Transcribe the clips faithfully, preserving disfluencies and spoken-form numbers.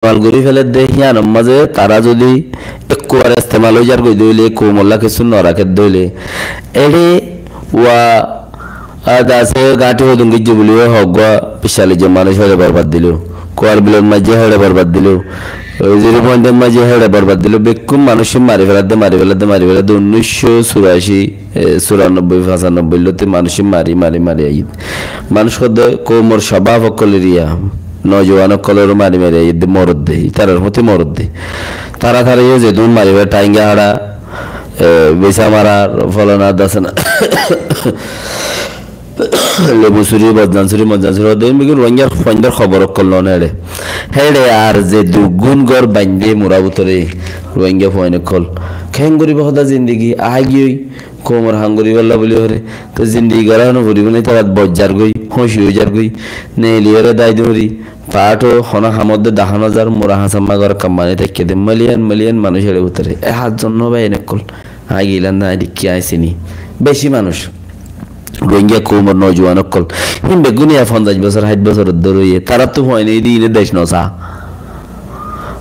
estemal gorí feledde, híyanor mazé tará zodi ekkubar estemal ói zargoi de óile, koumolla kessú no rakédde óile, eçé wa, a, de asé gáñthi hodún gijjé buli hoó, eggúa biccallic zon manúic héçe borbad diló, Kuar Bilor maijjé héçe borbad diló, oi Ziro Fointor maijjé héçe borbad diló, bekkún manúic mari feladde, mari feladde, mari feladde, unnúiccó suraci, e, suranobboi, fasanobboi lóti manúic mari, mari, mari aiyé. Manúic hoódde koumor cobab ókkol eriya, nojuwan ókkolore mari mari aiyé de morodde, ítarar fúti morodde. Tará tará yó zedún mari félaiye, Thainga Hára, e, Bisa Marar, folana dasana, Lebu Suri, Boznan Suri, Moznan Suri, hoódde, ín beggún Ruáingar fuaindor hóbor ókkol noó né eçé. Héçe ar ze duggún gór baindé mura bútore Ruáinga fuain ókkol. Keéngorí ba hoódde zindigi aágiyoi, koumor ham goríbolla buli hoóre. Toi zindigi gorá no foribó né, ítarat bojjar goi, hóñci ói zargoi, neeli óre dái dóri, paáñto honó hamodde dahá no zar, mura hañsamma gorá kammani táikke de, miliyan miliyan manúic eçé bútore. E házon no bái eén ókkol. Aññí gilán de aññí dekí aññí siní. Beci manúic. Ruáinga koumor nojuwan ókkol. Hín beggúne ya fonzaic bosór, háit bosór dóri óiye. Taráttu fuain óiye de ine dec no saá.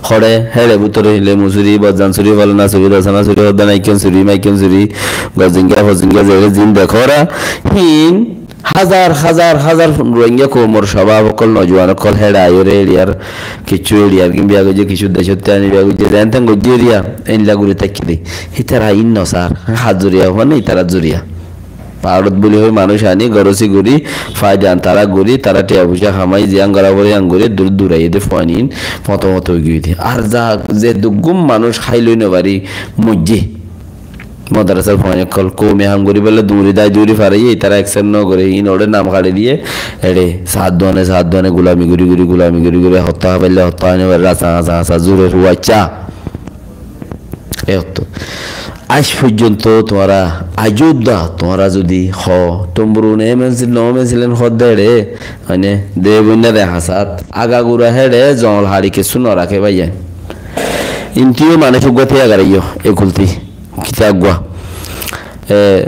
Hoçé, héçe bútore Lebu Suri, Boznan Suri, folana Suri, dasana Suri, hoddana ikkán Suri, maikkán Suri, gozinga, fozinga, zere zin dekóra. Hín házar, házar, házar Ruáinga koumor cobab ókkol, nojuwan ókkol héçe aiyóre eriyar, kessú eriyar gín biya goijjé, kessú decótte aní biya goijjé, zeén teén goijjé eriya, éilla gorí táikke de. Ítara ín no saár, házuriya, mane ítara zuriya. Paáñtot buli hoi manúic aní, gorosi gorí, faidan tará gorí, tará tiya foicá hamai, ziyán gorá foré yían gorí, dur dur aiyé de fuain ín, foto foto ói giyé de. Ar za, ze duggún manúic hái loi no fari, moijjé. Modarasar fuain ókkol, koume ham goríbolla duñri dái dóri faraiyé, ítara accept no goré, ín óre nam haçe diyé, eçé saat duane, saat duane gulami gorí gorí, gulami gorí gorí, hottá hafaille hottá aní, rasa hañsa hañsa, zure ruwaiccá. E ottu. Aij foijjonto tuáñra, aijjó udda tuáñra zodi hoó, Tomburu no mensil, no mensilen hoó de eçé, mane, de boinna de hañsat, agagura héçe zongol haçi kessú no raké báiyain. Intú yó manúic uggúa tíya garaiyó, e kulti. Kitá uggúa. E,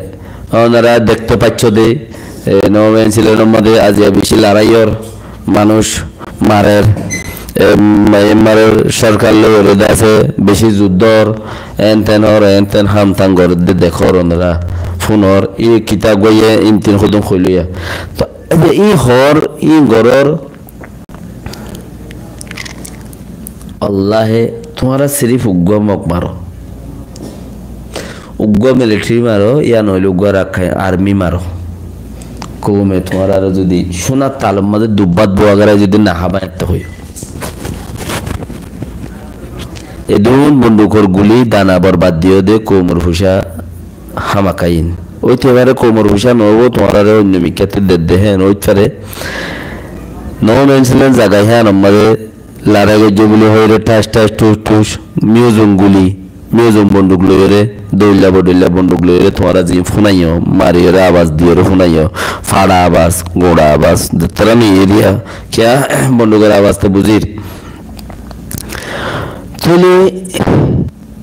onora dekto faiccó de, e, no mensilen or mazé aziya beci larái ór, manúic marer, e, Maiyanmaror sorkar loi óre de asé, beci zuddó ór, eén teén ór, eén teén ham tam gorédde dekór onora, fúnor, e kitá uggúa ye intin hodún hoilóiya. Toi, e, e hoór, e gorór, Allahe tuáñra sirif uggúa Mog maró. Uggúa militeri maró, yá noóile uggúa Rakkain armi maró. Koume tuáñrare zodi cúnar talor mazé dubbát bua goráiye zodi no hába ette hoiyó. Edún bondukor guli dana borbad diyó de koumor fucá hámaka iín. Óite fare koumor fucá noóibo, tuáñrare oinno mikkátte dedde héen óit fare. No Man's Land zaga híyanor mazé larái goijjé buli hoiyóre ṭac ṭac ṭuc ṭuc, miyuzum guli, miyuzum bonduk loiyóre, dhoilla bodhoilla bonduk loiyóre tuáñra ziín fúnaiyó, mariyóre abas diyóre fúnaiyó, faça abas, guñça abas, de tará ni eriya, kiyá bondukor abas te buzír. Tóile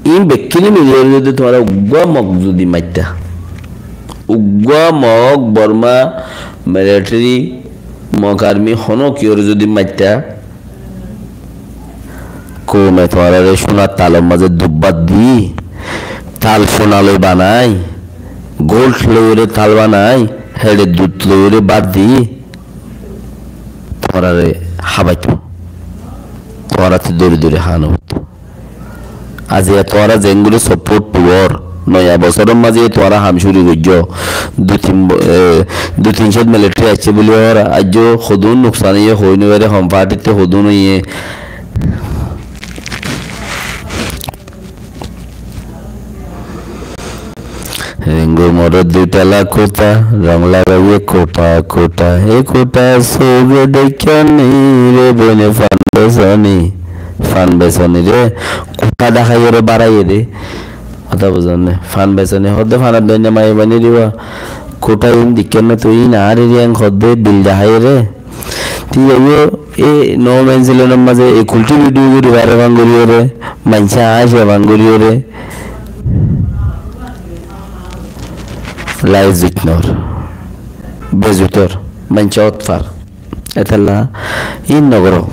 iín bekkíni miliyóre zodi tuáñra uggúa Mog zodi maittá, uggúa Mog Borma militeri, Mog armi honókiyóre zodi maittá, koume tuáñrare cúnar talor mazé dubbát di, tal cúna loi banai, gold loiyóre tal banai, héçe dud loiyóre bát di, tuáñrare hábaito, tuáñrattú dóri dóri hána foitto. Aziya tuáñra zeéngorí support tuwór, noya bosóror mazé tuáñra ham cúru goijjó, dui tin bo-, e, dui tin cót militeri aiccé buli hoór, aijjó hodún nuksan óiye hoói no fare, hon faártitte hodún óiye. Ringu morot dui tala kuta, rong lagaiye kuta kuta. E kuta suge deikkani, re boine fan besoni, fan besoni re. Kuta dahaiye re baraiye de. Hotá buzon né? Fan besoni hodde fanor doinna maiya bani diba. Kuta in deikkani tui in ar iri eng hodde bil dahaiye re. Thík aiyó, e no man's land or mazé e kulti video gori bare bang goriyóre, maincé añáice bang goriyóre, lai zuitnor, bezuitor, maincé ót far. Etolla in no goró.